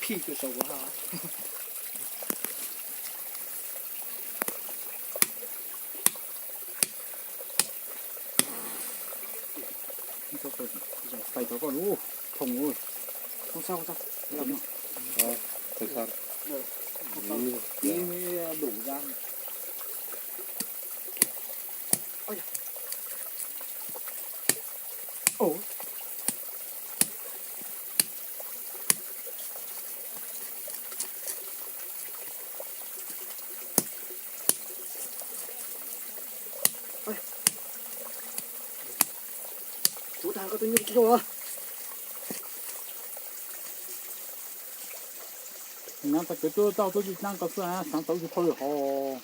Phij rau saum kuv ha. Pais rau koj lub thooj ua. Không sao, không sao. Không sao. Tí mới đủ ra. Ôi da. Ôi. Tus tag koj tus nyuj tus. Nyob txog kev tuaj tau tuaj tsis tau koj xwb, xav tau tsis tau lwm hov.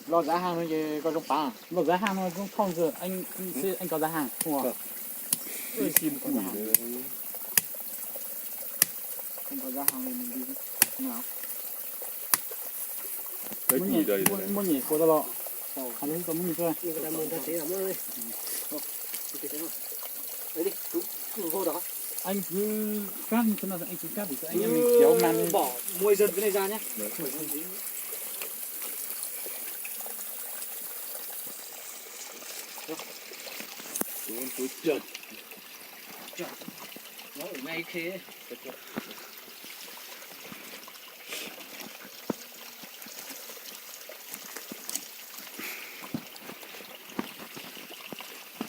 Los zav hang no ces koj zoo pav, los zav hang no zoo thooj xwb, eej koj zav hang ua. Muaj nyem kuv tau los, hais lus tau muaj nyem tuaj. Anh cứ cắt như thế nào thì anh cứ cắt để cho anh em mình kéo màn lên. Bỏ môi dần cái này ra nhé. Trốn, trốn trượt. Trượt. Nó ở ngay khê.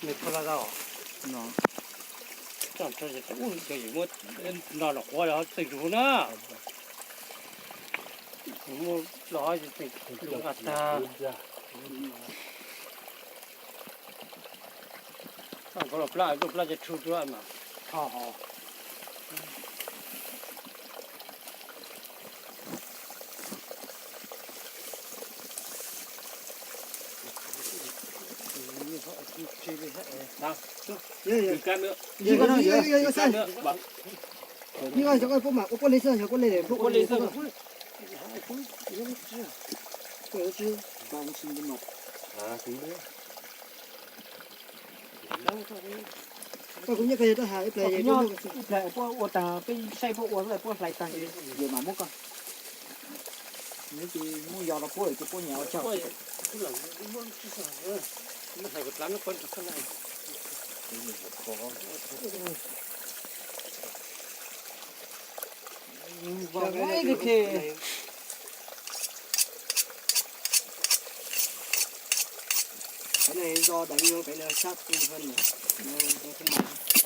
Nws txog lawm os. Nws txog, ua, yog yus muab no los quav los txij zus na. Muab los txij zus nqa tag. Koj los plab, koj plab cov tshu tuaj mas. Ua poj lis xwb, yog poj lis xwb. Koj kuv nyob koj rau hav ib pliag, ib pliag puab ua tag, peb saib puab ua xwb, puab hlais tag ces mam muab koj. Nws tsis muaj yos rau puab ces puab nyiam ua tsaug.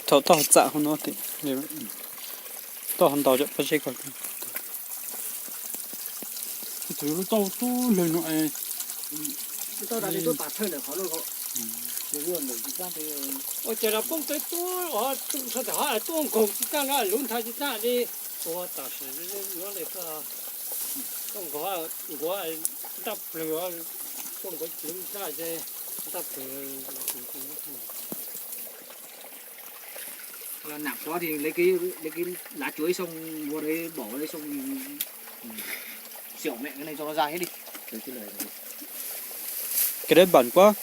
Thaum toj txam hauv no, toj ntaus cov pob zeb ko. Tus lub tauj tub lawg no es. Ua cas los poob teb tuaj, tuaj nkaug tsis tag na, lub nthav tsis tag li. Ua tam sim no li, tuaj nkaug, nkaug ntaj plawg, tuaj nkaug lub ntag ces ntaj plawg. Nặng quá thì lấy cái, lấy cái lá chuối xong mua đấy, bỏ vào đấy xong thì xẻo mẹ cái này cho nó ra hết đi. Cái đấy bẩn quá.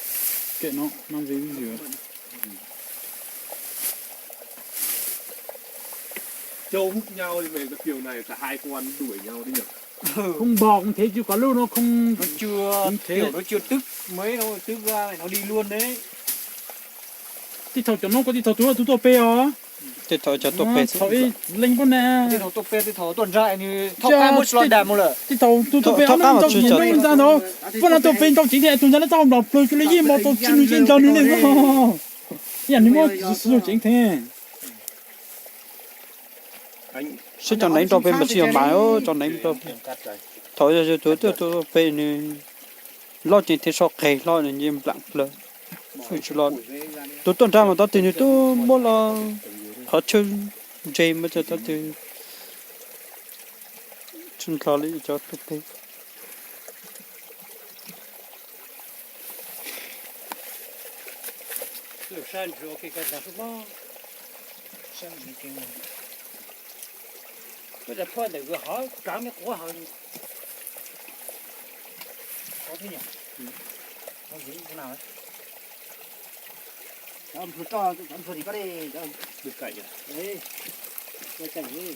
Kệ nó, mang về đi rửa. Châu hút nhau thì về cái kiểu này cả hai con đuổi nhau đi nhỉ? Không bò cũng thế chứ có lúc nó không. Nó chưa, không thế. Kiểu nó chưa tức, mấy nó tức ra nó đi luôn đấy. Tij thaum cov no kuv tij thaum tus, tus tuaj pem os. Tij thaum cov tuaj pem thaum ib leeg poj na. Tij thaum tuaj pem, tij thaum tuaj ntsa, tij thaum tus tuaj pem ob hnub ntau nyiam hnub ntxa ntawd, poj na tuaj pem ntau ceev thiab tus ntsa lawv txoj hau nplos plawg cuag li yeej mos tau tsis nws yeej nrog nws li no. Ib yam nws muab tsis yog ceev thiab. Saib cov neev rau pem mas tsis yog mas, cov neev rau pem. Thaum yog tus tuaj pem nws loj ceev thiab so qes hlo nws nce nplaim plawg. Tsis los, tus tuaj nrag mas tau twg nws twb muab los qhov chaw ntse mas tau twg tsis nrog li cov tuaj pem. Cov nplua roj, cov nplua tim koj li, cov nplua kaim, kaim li.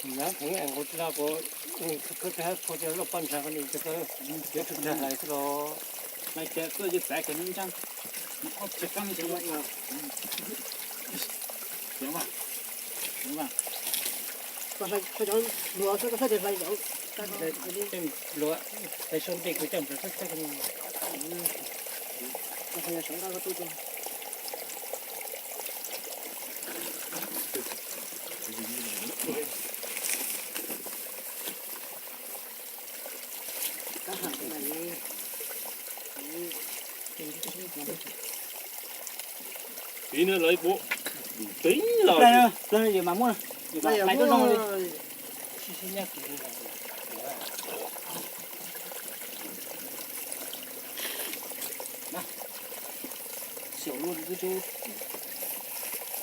Nyob heev, kuv tsis no kuv, kuv pheej pua tias loj poj ntxag ko nws ces koj yuav tsis hlais xwb los. Hlais tias tuaj yog txav kiag ntseeg, ob txhais kab ntseeg. Koj hlais cov hluas xwb, koj txhob tias hlais zaum. Tej hluas, hlais sau ntes kuv coj mus xwb, koj hlais yog saum nqaj koj tuaj tuaj. Tiv no lawv ua tiv los. Plaws no yus mas muaj, yus mas hlais tuaj zoo li. Sib sib nyob kiag li. Xyaum luaj li twb tub.